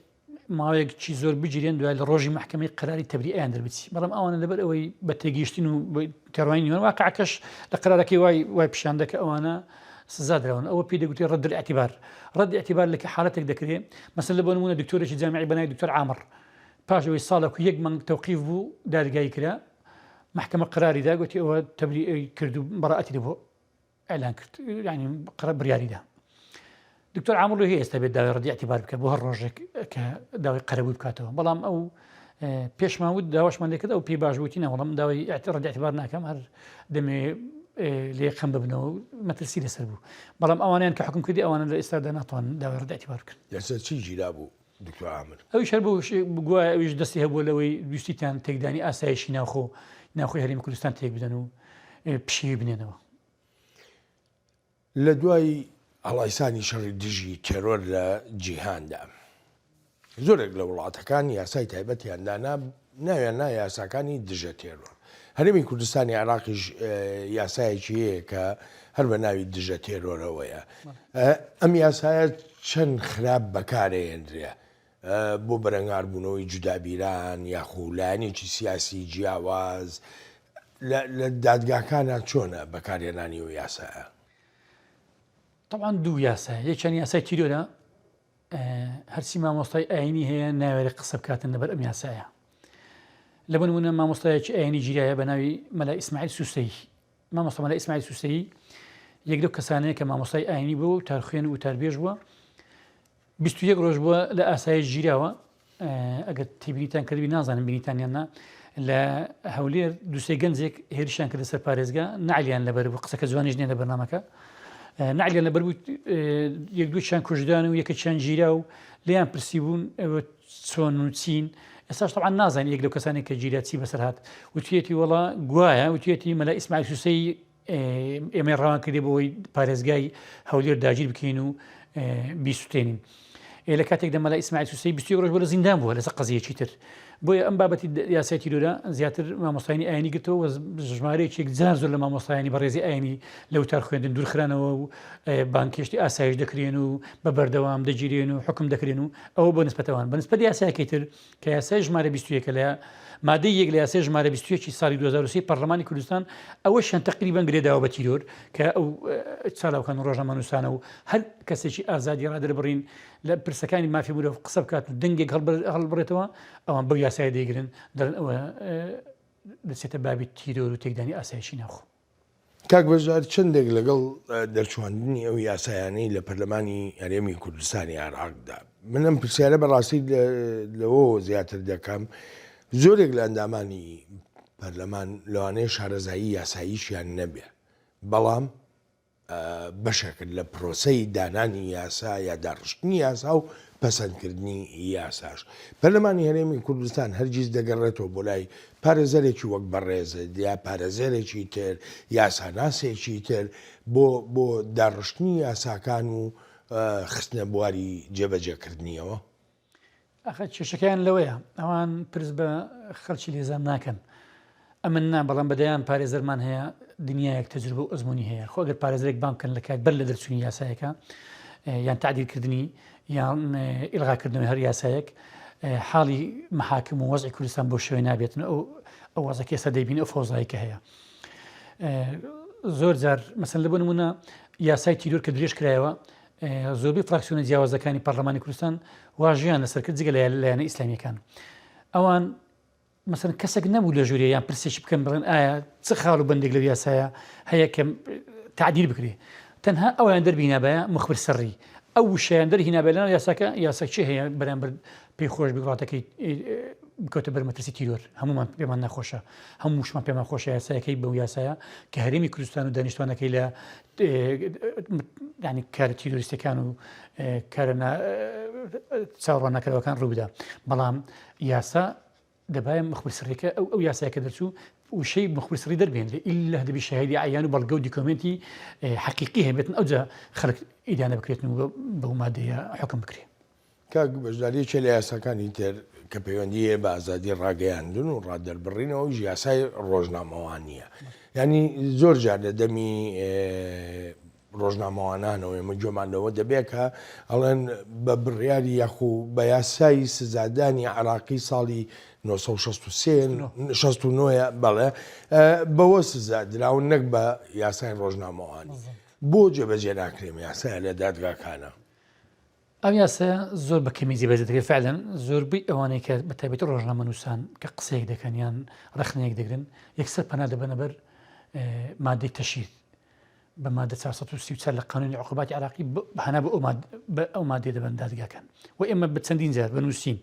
[SPEAKER 2] ماوەیەک چی زۆر بگیرێن دوای لە ڕۆژی مەحکەمەی قەراری تەبریئەیان دەربچی بەڵام ئەوانە لەبەر ئەوەی بە تێگەیشتن و تێڕوانینی وان واقعەکەش لە قەرارەکەی وای وای پیشان دە کە ئەوانە سزا دراون ئەوە پێی دەگوترێ ڕەد الاعتبار ڕەد اعتبار لە کە حالەتێک دەکرێ مەسەلەن لە بۆ نموونە دکتۆرێکی جامیعی بە ناوی دکتۆر عامڕ پاش ئەوەی ساڵێک و یەک مانگ تەوقیف بوو دادگایی کرا مەحکەمە قەراری دا گوتی ئەوە تەبریئەی کرد و بەڕائەتی بۆ ئیعلان کرد یانی بڕیاری دا. دکتۆر عامرلو هەیە ئێستا بێت داوای ڕەدی اعتبار بکە بۆ هەر ڕۆژێک کە داوای قەرەبووی بکاتەوە بەڵام ئەو پێشمان وت داواشمان لێکرد ئەو پێی باش وتی نەوەڵم داوای ڕەدی اعتبار ناکەم هەر دەمێ لێ خەم ببنەوە مەترسی لەسەر بوو بەڵام ئەوانیان کە حکم کردی ئەوانە لە ئێستادا ناتوان داوای ڕەدی اعتبار بکەن
[SPEAKER 1] لەسەر چی گیرا بوو دکتۆر عامر؟
[SPEAKER 2] ئەویش هەر بۆ گوایە ئەویش دەستی هەبووە لەوەی ویستیتان تێکدانی ئاسایشی ناوخۆ ناوخۆی هەرێمی کوردستان تێک بدەن و پشێوی بنێنەوە.
[SPEAKER 1] لە دوای هەڵایسانی شەڕی دژی تێرۆر لە جیهاندا، زۆرێک لە وڵاتەکان یاسای تایبەتیان دانا، ناویان نا یاساکانی دژە تێرۆر. هەرێمی کوردستانی عێراقیش یاسایەکی هەیە کە هەر بە ناوی دژە تێرۆرەوەیە. ئەم یاسایە چەند خراپ بەکارەیەنرێ بۆ بەرەنگاربوونەوەی جودابیران یاخو لایەنێکی سیاسی جیاواز لە دادگاکانا چۆنە بەکارهێنانی ئەو یاسایە؟
[SPEAKER 2] تەبعەن دوو یاسایە، یەکیان یاسای تیرۆرە، هەرچی مامۆستای ئاینی هەیە ناوێرێ قسە بکاتن لەبەر ئەم یاسایە. لە بۆ نمونە مامۆستایەکی ئاینی گیرایە بە ناوی مەلا ئیسماعیل سوسەیی. مامۆستا مەلا ئیسماعیل سوسەیی یەک لەو کەسانەیە کە مامۆستای ئاینی بووە و تارخوێن و وتاربێژ بووە. 21 ڕۆژ بووە لە ئاسایش گیراوە ئەگەر تێبینیتان کردبی نازانم بینیتان یان نا لە هەولێر دوسێ گەنجێک هێرشیان کردە سەر پارێزگا نەعلیان لەبەر بوو قسەکە جوانیش نیە لە بەرنامەکە نەعلیان لەبەر بوو یەک دووچیان کوژران و یەکێکیان گیرا و لێیان پرسی بوون ئەوە چۆن و چین ئێستاش طبعا نازانین یەک لەو کەسانێک کە گیرا چی بەسەر هات وتویەتی وەڵا گوایە وتویەتی مەلا ئیسماعیل سوسەی ئێمەی ڕەوان کردی بۆ ئەوەی پارێزگای هەولێر داگیر بکەین و بیسوتێنین. لە کاتێکدا مەلا ئیسماعیل سوسەی 21 ڕۆژ بۆ لە زیندان بووە لەسەر قەزیەکی تر. بۆیە ئەم بابەتی یاسای تیرۆرە زیاتر مامۆستایانی ئاینی گرتەوە و ژمارەیەکی یەکجار زۆر لە مامۆستایانی بەڕێزی ئاینی لە وتار خوێندن دوورخرانەوە و بانگهێشتی ئاسایش دەکرێن و بە بەردەوام دەگیرێن و حکم دەکرێن و ئەوە بۆ نسبەتەوان بە نسبەت یاسایەکەی تر کە یاسای ژمارە 21 لە مادەی یەک لە یاسای ژمارە 21 ساڵی 2023 پەرلەمانی کوردستان ئەوەشیان تەقریبەن گرێداوە بە تیرۆر کە ئەو چالاکان و ڕۆژنامەنووسانە و هەر کەسێکی ئازادی ڕادەربڕین لە پرسەکانی مافی مرۆڤ قسە بکات و دەنگێک هەڵبڕێتەوە ئەوان بەو یاسایە دەیگرن دەڵێن ئەوە دەچێتە بابی تیرۆر و تێکدانی ئاسایشی ناوخۆ.
[SPEAKER 1] کاک بەشدار چەندێک لەگەڵ دەرچواندنی ئەو یاسایانەی لە پەرلەمانی هەرێمی کوردستانی عێراقدا من ئەم پرسیارە بەڕاستی لەوەوە زیاتر دەکەم زۆرێک لە ئەندامانی پەرلەمان لەوانەیە شارەزایی یاساییشیان نەبێ بەڵام بەشێکن لە پرۆسەی دانانی یاسا یا داڕشتنی یاسا و پەسەندکردنی یاساش. پەرلەمانی هەرێمی کوردستان هەرگیز دەگەڕێتەوە بۆ لای پارێزەرێکی وەک بەڕێزت یا پارێزەرێکی تر، یاساناسێکی تر بۆ بۆ داڕشتنی یاساکان و خستنە بواری جێبەجێکردنیەوە؟
[SPEAKER 2] ئاخر کێشەکەیان لەوەیە ئەوان پرس بە خەڵکی لێزان ناکەن. ئەمن نا بەڵام بە دەیان پارێزەرمان هەیە دنیایەک تەجروبە و ئەزموونی هەیە خۆ ئەگەر پارێزەرێک بانگ بکەن لە کات بەر لە دەرچوونی یاسایەکە یان تعدیلکردنی یان ئیلغاکردنەوەی هەر یاسایەک حاڵی محاکم و وەزعی کوردستان بۆ شێوەی نابێتن ئەو ئەو وەزعەکە ئێستا دەیبین ئەو فەوزایی کە هەیە زۆر جار مەسەن لە بۆ نمونە یاسای تیرۆر کە درێژ کرایەوە زۆربەی فراکسیۆنە جیاوازەکانی پەرلەمانی کوردستان واژویان لەسەر کرد جگە لە لایەنە ئیسلامیەکان ئەوان مەسەن کەسێک نەبوو لە ژوورێ یان پرسێکی بکەن بڵێن ئایا چ خاڵ و بەندێک لەو یاسایە هەیە کە تعدیل بکرێ تەنها ئەویان دەربینابایە مخبر سڕی ئەو وشەیان دەرهینابێ لەناو یاساکە یاسا چی هەیە بەرامبەر پێی خۆش بی وڵاتەکەی بکەوتە بەر مەترسی تیرۆر هەمومان پێمان ناخۆشە هەمووشمان پێمان خۆشە یاسایەکەی بەو یاسایە کە هەرێمی کوردستان و دانیشتوانەکەی لە ینی کارە تیرۆریستەکان و کارە چاوەڕوان نەکراوەکان ڕووبدا بەڵام یاسا دەبایە مخبر سڕیەکە ئەو ئەو یاسایە کە دەرچوو وشەی مخبر سڕی دەربهێنرێ ئیلا دەبی شاهیدی عیان و بەڵگە و دیکۆمێنتی حەقیقی هەبێتن ئەوجا خەڵک ئیدانە بکرێتن و بەو مادەیە حکم بکرێ.
[SPEAKER 1] کاک بەشدار یەکێ لە یاساکانی تر کە پەیوەندی هەیە بە ئازادی ڕاگەیاندن و ڕادەربڕینەوە ئەویش یاسای ڕۆژنامەوانییە یانی زۆر جار لە دەمی ڕۆژنامەوانانەوە ئێمە گوێمان لەوە دەبێت کە ئەڵێن بە بڕیاری یاخو بە یاسای سزادانی عراقی ساڵی 963 69 بەڵێ بەوە سزا دراون نەک بە یاسای ڕۆژنامەوانی بۆ جێبەجێ ناکرێم یاسایە لە دادگاکانە
[SPEAKER 2] ئەم یاسایە زۆر بە کەمی جێبەجێ دەکرێت فعلەن زۆربەی ئەوانەی کە بە تایبەتی ڕۆژنامەنووسان کە قسەیەک دەکەن یان ڕەخنەیەک دەگرن یەکسەر پەنا دەبەنە بەر مادەی تەشیر. بە مادە 434 لە قانونی عقوباتی عراقی هەنا بە ئەو مادەیە دەبەن دادگاکان و ئێمە بە چەندین جار بەنووسین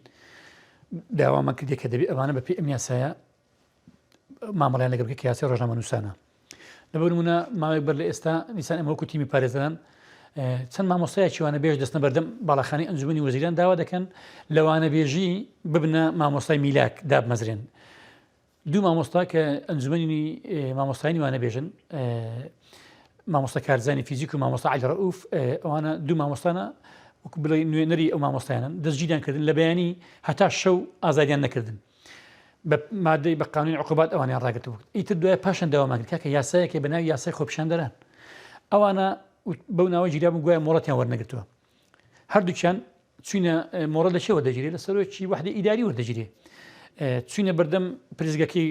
[SPEAKER 2] داوامان کردی کە دەبێت ئەوانە بە پێی ئەم یاسایە مامەڵیان لەگەڵ بکە کە یاسای ڕۆژنامەنووسانە لەبەر نمونە ماوەیەک بەر لە ئێستا دیسان ئێمە وەکو تیمی پارێزەران چەند مامۆستایەکی وانە بێژ دەستنە بەردەم باڵاخانی ئەنجومەنی وەزیران داوا دەکەن لە وانەبێژی ببنە مامۆستای میلاک دابمەزرێن دوو مامۆستا کە ئەنجومەنی مامۆستایانی وانەبێژن مامۆستا کارزانی فیزیک و مامۆستا علی ڕەئوف ئەوانە دوو مامۆستانە وەکو بڵێ نوێنەری ئەو مامۆستایانن دەستگیریان کردن لە بەیانی هەتا شەو ئازادیان نەکردن بە مادەی بە قانونی عقوبات ئەوانیان ڕاگرتبوو ئیتر دوای پاشان داوامان کرد کاکە یاسایەکە بە ناوی یاسای خۆپیشاندەران ئەوانە بەو ناوە گیرابوون گوایە مۆڵەتیان وەرنەگرتووە هەردووکیان چوینە مۆڵەت لە چێ وەردەگیرێ لە سەرۆکی وەحدەی ئیداری وەردەگیرێ چوینە بەردەم پرسگەکەی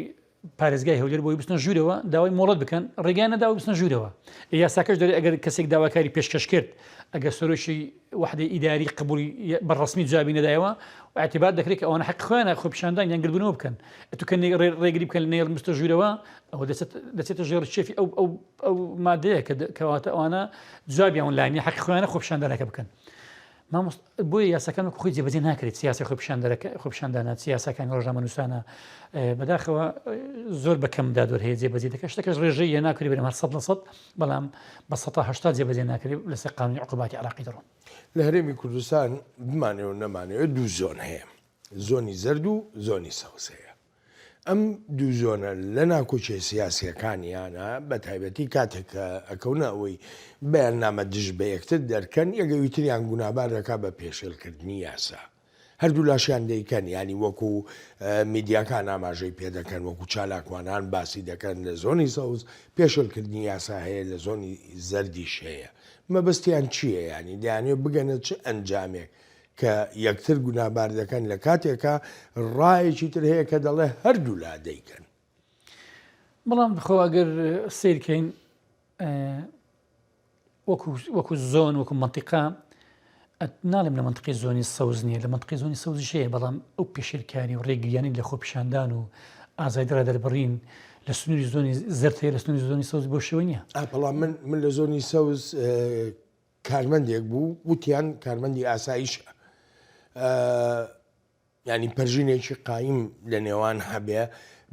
[SPEAKER 2] پارێزگای هەولێر بۆی بچنە ژوورەوە داوای مۆڵەت بکەن ڕێگەیان نەداوە بچنە ژوورەوە یاساکەش دەرێ ئەگەر کەسێک داواکاری پێشکەش کرد ئەگەر سەرۆکی وەحدەی ئیداری قبولی بە ڕسمی جوابی نەدایەوە اعتبار دەکرێت کە ئەوانە حەق خۆیانە خۆپیشاندان یان گردبوونەوە بکەن ئەتو کە ڕێگری بکەن نەیەڵن بچتە ژوورەوە ئەوە دەچێتە ژێر شێفی ئەو ئەو ئەو مادەیە کە کەواتە ئەوانە جوابیان لانی حەقی خۆیانە خۆپیشاندانەکە بکەن. مامۆستا بۆیە یاساکان وەکو خۆی جێبەجێ ناکرێت چ یاسای خۆپیشاندەرەکە خۆپیشاندانە چ یاساکانی ڕۆژنامەنووسانە بەداخەوە زۆر بە کەم دادوەر هەیە جێبەجێ دەکات شتەکەش ڕێژەیە ناکرێت بەرم هەر سەد لە سەد بەڵام بە 180 جێبەجێ ناکرێت لەسەر قانونی عقوباتی عراقی دەڕۆن.
[SPEAKER 1] لە هەرێمی کوردستان بمانەوێ و نەمانەوێ دوو زۆن هەیە، زۆنی زەرد و زۆنی سەوز هەیە. ئەم دوو زۆنە لە ناکۆکیە سیاسیەکانیانە بە تایبەتی کاتێک کە ئەکەونە ئەوەی بەیاننامە دژ بە یەکتر دەرکەن یەک ئەوی تریان گونابار دەکا بە پێشێلکردنی یاسا هەردوو لاشیان دەیکەن یانی وەکو میدیاکان ئاماژەی پێدەکەن وەکو چالاکوانان باسی دەکەن لە زۆنی سەوز پێشێلکردنی یاسا هەیە لە زۆنی زەردیش هەیە مەبەستیان چییە یانی دەیانەوێت بگەنە چ ئەنجامێک کە یەکتر گوناهبار دەکەن لە کاتێکا ڕایەکی تر هەیە کە دەڵێ هەردوولا دەیکەن.
[SPEAKER 2] بەڵام خۆ ئەگەر سەیر کەین وەکو وەکو زۆن وەکو مەنتیقە ناڵێم لە مەنتقی زۆنی سەوز نییە لە مەنتقی زۆنی سەوزیش هەیە بەڵام ئەو پێشێلکاری و ڕێگریانی لە خۆپیشاندان و ئازادی ڕادەربڕین لە سنووری زۆنی زەرد هەیە لە سنووری زۆنی سەوز بۆ شێوە نییە.
[SPEAKER 1] بەڵام من من لە زۆنی سەوز کارمەندێک بوو وتیان کارمەندی ئاسایشە ینی پەرژینێکی قایم لە نێوان هەبێ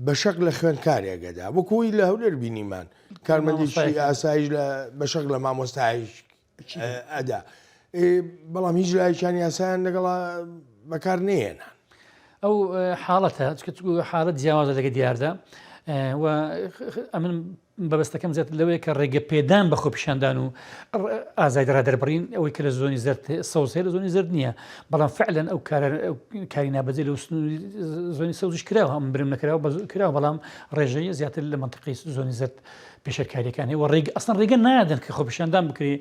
[SPEAKER 1] بە شەق لە خوێندکارێکەدا وەکوی لە هەولێر بینیمان کارمەندێکی ئاسایش لە بە شەق لە مامۆستایش ئەدا بەڵام هیچ لایەکیان یاسایان لەگەڵا بەکار نێنان.
[SPEAKER 2] ئەو حاڵەتە حاڵەت جیاوازە لەگە دیاردە و ئەمن مەبەستەکەم زیاتر لەوەیە کە ڕێگە پێدان بە خۆپیشاندان و ئازادی ڕادەربڕین ئەوەی کە لە زۆنی زەرد سەوز هەیە لە زۆنی زەرد نییە بەڵام فعلەن ئەو کارە کاری نابەجێ لە زۆنی سەوزیش کراوە ئەم برم نەکراوە بە کراوە بەڵام ڕێژەیە زیاتر لە منطقی زۆنی زەرد پێشێلکاریەکان هەیە و ڕێگە ئەسڵەن ڕێگە نادەن کە خۆپیشاندان بکرێ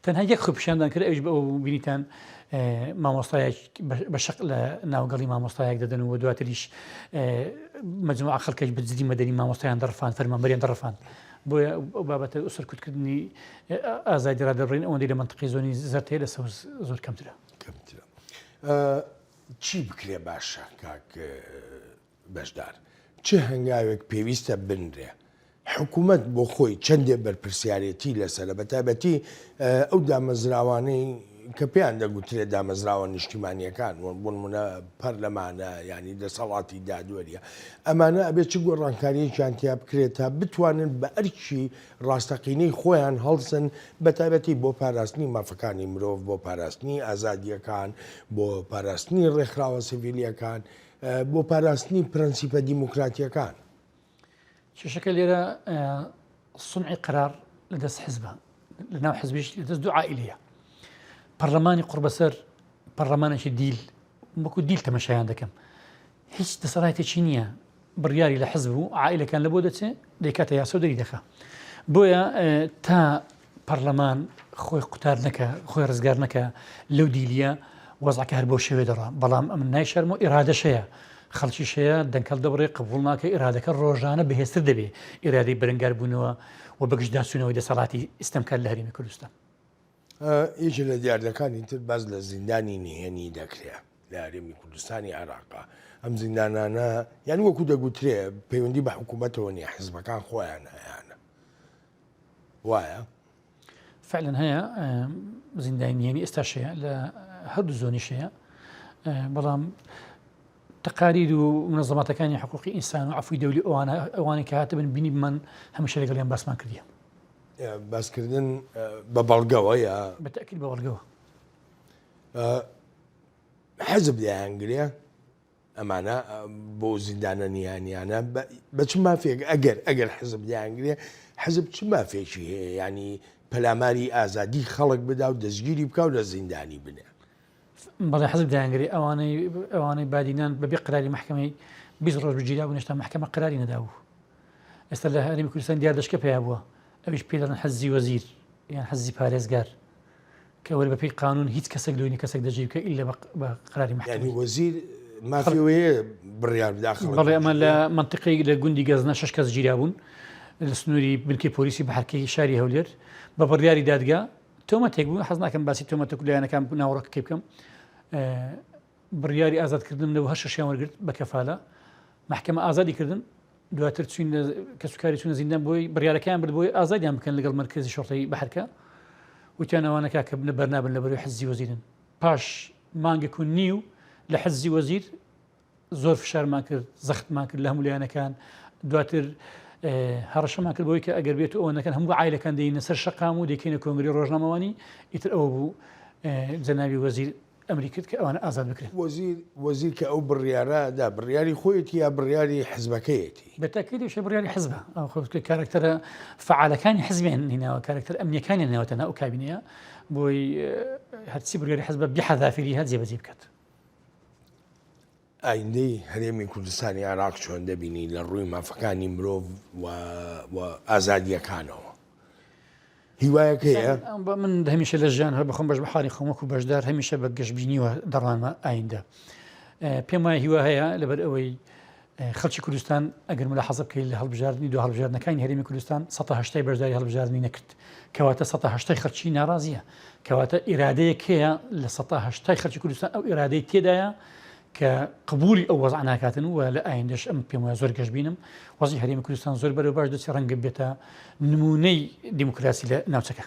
[SPEAKER 2] تەنها یەک خۆپیشاندان کرد ئەویش بە ئەو بینیتان مامۆستایەک بە شەق لە ناوگەڵی مامۆستایەک دەدەن و دواتریش مجموعە خەڵکێک بە جلی مەدەنی مامۆستایان دەڕفان فەرمانبەریان دەڕفان بۆیە ئەو بابەتە سەرکوتکردنی ئازادی ڕادەبڕین ئەوەندەی لە منطقی زۆنی زەرد هەیە لە سەوز زۆر کەمترە
[SPEAKER 1] کەمترە چی بکرێ باشە کاک بەشدار چ هەنگاوێک پێویستە بنرێ؟ حکومەت بۆ خۆی چەندێ بەرپرسیارێتی لەسەرە بەتایبەتی ئەو دامەزراوانەی کە پێیان دەگوترێت دامەزراوە نیشتیمانیەکان وەک بۆ نمونە پەرلەمانە یانی دەسەڵاتی دادوەریە ئەمانە ئەبێ چ گۆڕانکاریەکیان تیا بکرێت تا بتوانن بە ئەرکی ڕاستەقینەی خۆیان هەڵسن بەتایبەتی بۆ پاراستنی مافەکانی مرۆڤ بۆ پاراستنی ئازادیەکان بۆ پاراستنی ڕێکخراوە سڤیلیەکان بۆ پاراستنی پرەنسیپە دیموکراتیەکان.
[SPEAKER 2] کێشەکە لێرە سونعی قەرار لە دەست حزبە لە ناو حزبیش لە دەست دوو عائیلەیە پەرلەمانی قوڕبەسەر پەرلەمانێکی دیل وەکو دیل تەمەشایان دەکەم هیچ دەسەڵاتێکی نییە بڕیاری لە حزب و عائیلەکان لە بۆ دەچێ دەیکاتە یاسا و دەری دەخا بۆیە تا پەرلەمان خۆی قوتار نەکا خۆی ڕزگار نەکا لەو دیلیە وەزعەکە هەر بەو شێوەیە دەڕا بەڵام ئەمن نایشارم و ئیرادەش هەیە خەڵکیش هەیە دەنگ هەڵدەبڕێ قبوڵ ناکە ئیرادەکە ڕۆژانە بەهێزتر دەبێ ئیرادەی بەرەنگار بوونەوە و بەگژداچوونەوەی دەسەڵاتی ستەمکار لە هەرێمی کوردستان.
[SPEAKER 1] یەکێ لە دیاردەکانی تر باس لە زیندانی نهێنی دەکرێ لە هەرێمی کوردستانی عێراقا ئەم زیندانانە یان وەکو دەگوترێ پەیوەندی بە حکوومەتەوە نیە حزبەکان خۆیان هەیانە وایە؟
[SPEAKER 2] فعلا هەیە زیندانی نهێنی ئێستاش هەیە لە هەردوو زۆنیش هەیە بەڵام تقاریر و منەزەماتەکانی حقوقی ئینسان و عەفوی دەولی ئەوانە ئەوانەی کە هاتبن بینیبمان هەمیشە لەگەڵیان باسمان کردیە.
[SPEAKER 1] باسکردن بە بەڵگەوە یا؟
[SPEAKER 2] بە تەئکید بە بەڵگەوە.
[SPEAKER 1] حزب دەیانگرێ ئەمانە بۆ زیندانە نیهانیانە بە چ مافێک ئەگەر ئەگەر حزب دەیانگرێ حزب چ مافێکی هەیە ینی پەلاماری ئازادی خەڵک بدا و دەستگیری بکا و لە زیندانی بنێ؟
[SPEAKER 2] بەڵێ حزب دایانگرێ ئەوانەی ئەوانەی بادینان بەبێ قراری مەحکەمەی 20 ڕۆژ بگیرابوون هێشتا مەحکەمە قراری نەدابوو ئێستا لە هەرێمی کوردستان دیار دەشکە پیا بووە ئەویش پێ دەڵێن حەزی وەزیر یان حەزی پارێزگار کە وەر بەپێی قانون هیچ کەسێک لۆی نیە کەسێک دەستگیر بکە ئیلا بە قراری مەحکەمەی.
[SPEAKER 1] یانی وەزیر مافی ئەوەی هەیە بڕیار بدا خەڵک
[SPEAKER 2] بەڵێ ئەمە لە مەنتیقەی لە گوندی گەزنە شەش کەس گیرابوون لە سنووری بنکەی پۆلیسی بەحرکەی شاری هەولێر بە بڕیاری دادگا تۆمەتێک بوو حەز ناکەم باسی تۆمەتە و لایەنەکان ناوەڕۆکەکەی بکەم بڕیاری ئازادکردنم لەو هەر شەشیان وەرگرت بە کەفالە مەحکەمە ئازادی کردن دواتر چوین لە کەسوکاری چوونە زیندان بۆی بڕیارەکەیان برد بۆی ئازادیان بکەن لەگەڵ مەرکەزی شۆڕتەی بەحرکە وتیان ئەوانە کاکە بنە بەرنابن لە بەرەی حزی وەزیرن پاش مانگێک و نیو لە حزی وەزیر زۆر فشارمان کرد زەختمان کرد لە هەموو لایەنەکان دواتر هەڕەشەمان کرد بۆی کە ئەگەر بێت ئەوە نەکەن هەموو عایلەکان دێینە سەر شەقام و دەیکەینە کۆنگری ڕۆژنامەوانی ئیتر ئەوە بوو جەنابی وەزیر ئەمری کرد کە ئەوانە ئازاد بکرێن.
[SPEAKER 1] وەزیر وەزیر کە ئەو بڕیارە دا بڕیاری خۆیەتی یا بڕیاری حزبەکەیەتی؟
[SPEAKER 2] بە تەئکیدیش بڕیاری حزبە. ئەو خۆ کارەکتەرە فەعالەکانی حزبیان هیناوە، کارەکتەر ئەمنییەکانیان هێناوەتە ناو ئەو کابینەیە بۆی هەرچی بڕیاری حزبە بحذافیریها جێبەجێ بکات.
[SPEAKER 1] ئایندەی هەرێمی کوردستانی عێراق چۆن دەبینی لە ڕووی مافەکانی مرۆڤ و و ئازادییەکانەوە؟ هیوایەک هەیە؟
[SPEAKER 2] من هەمیشە لە ژیان هەر بەخۆم بەش بە حاڵی خۆم وەکو بەشدار هەمیشە بە گەشبینیوە دەڕوانمە ئایندە. پێم وایە هیوا هەیە لەبەر ئەوەی خەڵکی کوردستان ئەگەر ملاحەزە بکەیت لە هەڵبژاردنی دو هەڵبژاردنەکانی هەرێمی کوردستان 180 بەشداری هەڵبژاردنی نەکرد کەواتە 180 خەڵکی ناڕازیە کەواتە ئیرادەیەک هەیە لە 180 خەڵکی کوردستان ئەو ئیرادەی تێدایە کە قبولی ئەو وەزع ناکاتن و لە ئایندەش ئەم پێم وایە زۆر گەشبینم وەزعی هەرێمی کوردستان زۆر بەرەو باش دەچێت ڕەنگە بێتە نمونەی دیموکراسی لە ناوچەکە.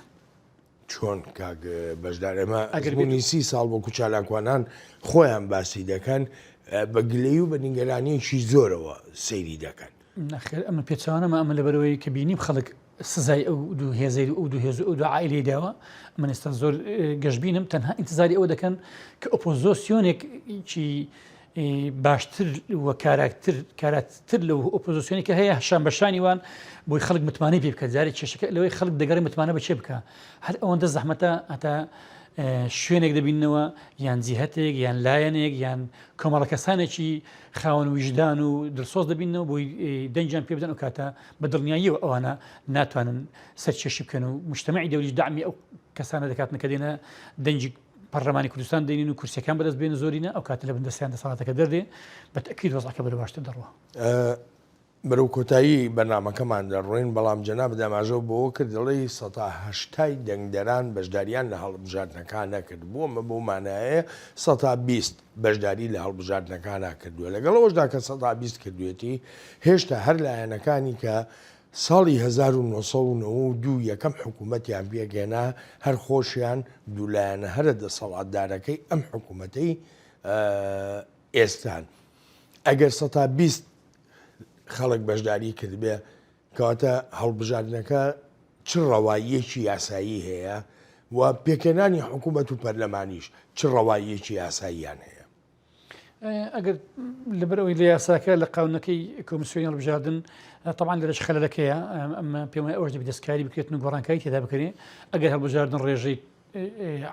[SPEAKER 1] چۆن کاک بەشدار ئێمە ئەزموونی سی ساڵ وەکو چالاکوانان خۆیان باسی دەکەن بە گلەیی و بە نیگەرانیەکی زۆرەوە سەیری دەکەن.
[SPEAKER 2] نەخێر ئەمە پێچەوانەمە ئەمە لەبەرئەوەی کە بینیم خەڵک سزای ئەو دوو هێزەی و ئەو دوو هێز و ئەو دوو عائیلەی داوە من ئێستا زۆر گەشبینم تەنها ئینتزاری ئەوە دەکەن کە ئۆپۆزۆسیۆنێکی باشتر و کاراکتر کاراتر لەو ئۆپۆزیسیۆنی کە هەیە شان بە شانی وان بۆی خەڵک متمانەی پێ بکە جارێک کێشەکە لەوەی خەڵک دەگەڕێ متمانە بە چێ بکە هەر ئەوەندە زەحمەتە هەتا شوێنێک دەبینەوە یان جیهتێک یان لایەنێک یان کۆمەڵە کەسانێکی خاوەن ویژدان و دڵسۆز دەبینەوە بۆی دەنگیان پێ بدەن ئەو کاتە بە دڵنیاییەوە ئەوانە ناتوانن سەرکێشی بکەن و مجتەمەعی دەولیش دەعمی ئەو کەسانە دەکاتن کە دێنە دەنگی پەرلەمانی کوردستان دێنین و کورسیەکان بەدەست بێنن زۆرینە ئەو کاتە لە بن دەستیان دەسەڵاتەکە دەردێ بە تەئکید وەزعەکە بەرەو باشتر دەڕوا.
[SPEAKER 1] بەرەو کۆتایی بەرنامەکەمان دەڕۆین، بەڵام جەنابت ئاماژەو بەوە کرد دەڵێی سەتا هەشتای دەنگدەران بەشداریان لە هەڵبژاردنەکان نەکرد، بۆ ئەمە بەو مانایەیە سەتا 20 بەشداری لە هەڵبژاردنەکانا کردووە، لەگەڵ ئەوەشدا کە سەتا 20 کردوێتی هێشتا هەر لایەنەکانی کە ساڵی 1992 یەکەم حکوومەتیان پێکهێنا هەر خۆشیان دوو لایەنە هەرە دەسەڵاتدارەکەی ئەم حکوومەتەی ئێستان. ئەگەر سەتا 20 خەڵک بەشداری کردبێ کەواتە هەڵبژاردنەکە چ ڕەواییەکی یاسایی هەیە و پێکهێنانی حکوومەت و پەرلەمانیش چ ڕەواییەکی یاساییان هەیە؟
[SPEAKER 2] ئەگەر لەبەر ئەوەی لە یاساکە لە قاونەکەی کۆمیسیۆنی هەڵبژاردن تەبعەن لێرەش خەلەلەکەیە ئەمە پێم وایە ئەوەش دەبێت دەستکاری بکرێتن و گۆڕانکاری تێدا بکرێ ئەگەر هەڵبژاردن ڕێژەی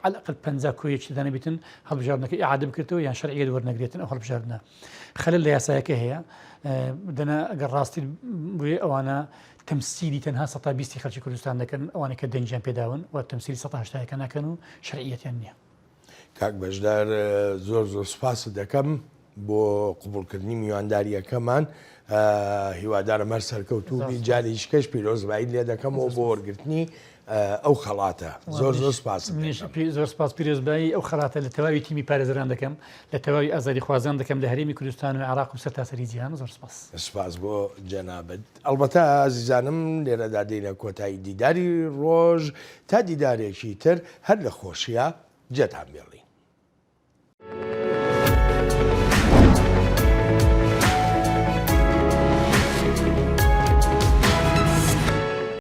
[SPEAKER 2] على الأقل 50 کۆ یەکی تێدا نەبیتن هەڵبژاردنەکە ئیعادە بکرێتەوە یان شەرعیەت وەرنەگرێتن ئەو هەڵبژاردنە خەلەل لە یاسایەکە هەیە دەنا ئەگەر ڕاستی بوێ ئەوانە تەمسیلی تەنها سەتا بیستی خەڵکی کوردستان دەکەن ئەوانەی کە دەنگیان پێداون و تەمسیلی سەتا هەشتایەکە ناکەن و شەرعیەتیان نییە.
[SPEAKER 1] کاک بەشدار زۆر زۆر سوپاست دەکەم. بۆ قبوڵکردنی میواندارییەکەمان. هیوادارم هەر سەرکەوتوو بی. جارێکی کەش پیرۆزباییت لێ دەکەمەوە بۆ وەرگرتنی ئەو خەڵاتە. زۆر زۆر سپاست دەکەم.
[SPEAKER 2] زۆر سپاس. پیرۆزبایی ئەو خەڵاتە لە تەواوی تیمی پارێزەران دەکەم، لە تەواوی ئازادیخوازان دەکەم لە هەرێمی کوردستان و عێراق و سەرتاسەری جیهان. زۆر سپاس.
[SPEAKER 1] سپاس بۆ جەنابت. ئەڵبەتە ئازیزانم لێرەدا دێینە کۆتایی دیداری ڕۆژ. تا دیدارێکی تر هەر لە خۆشیا جێتان بێڵین.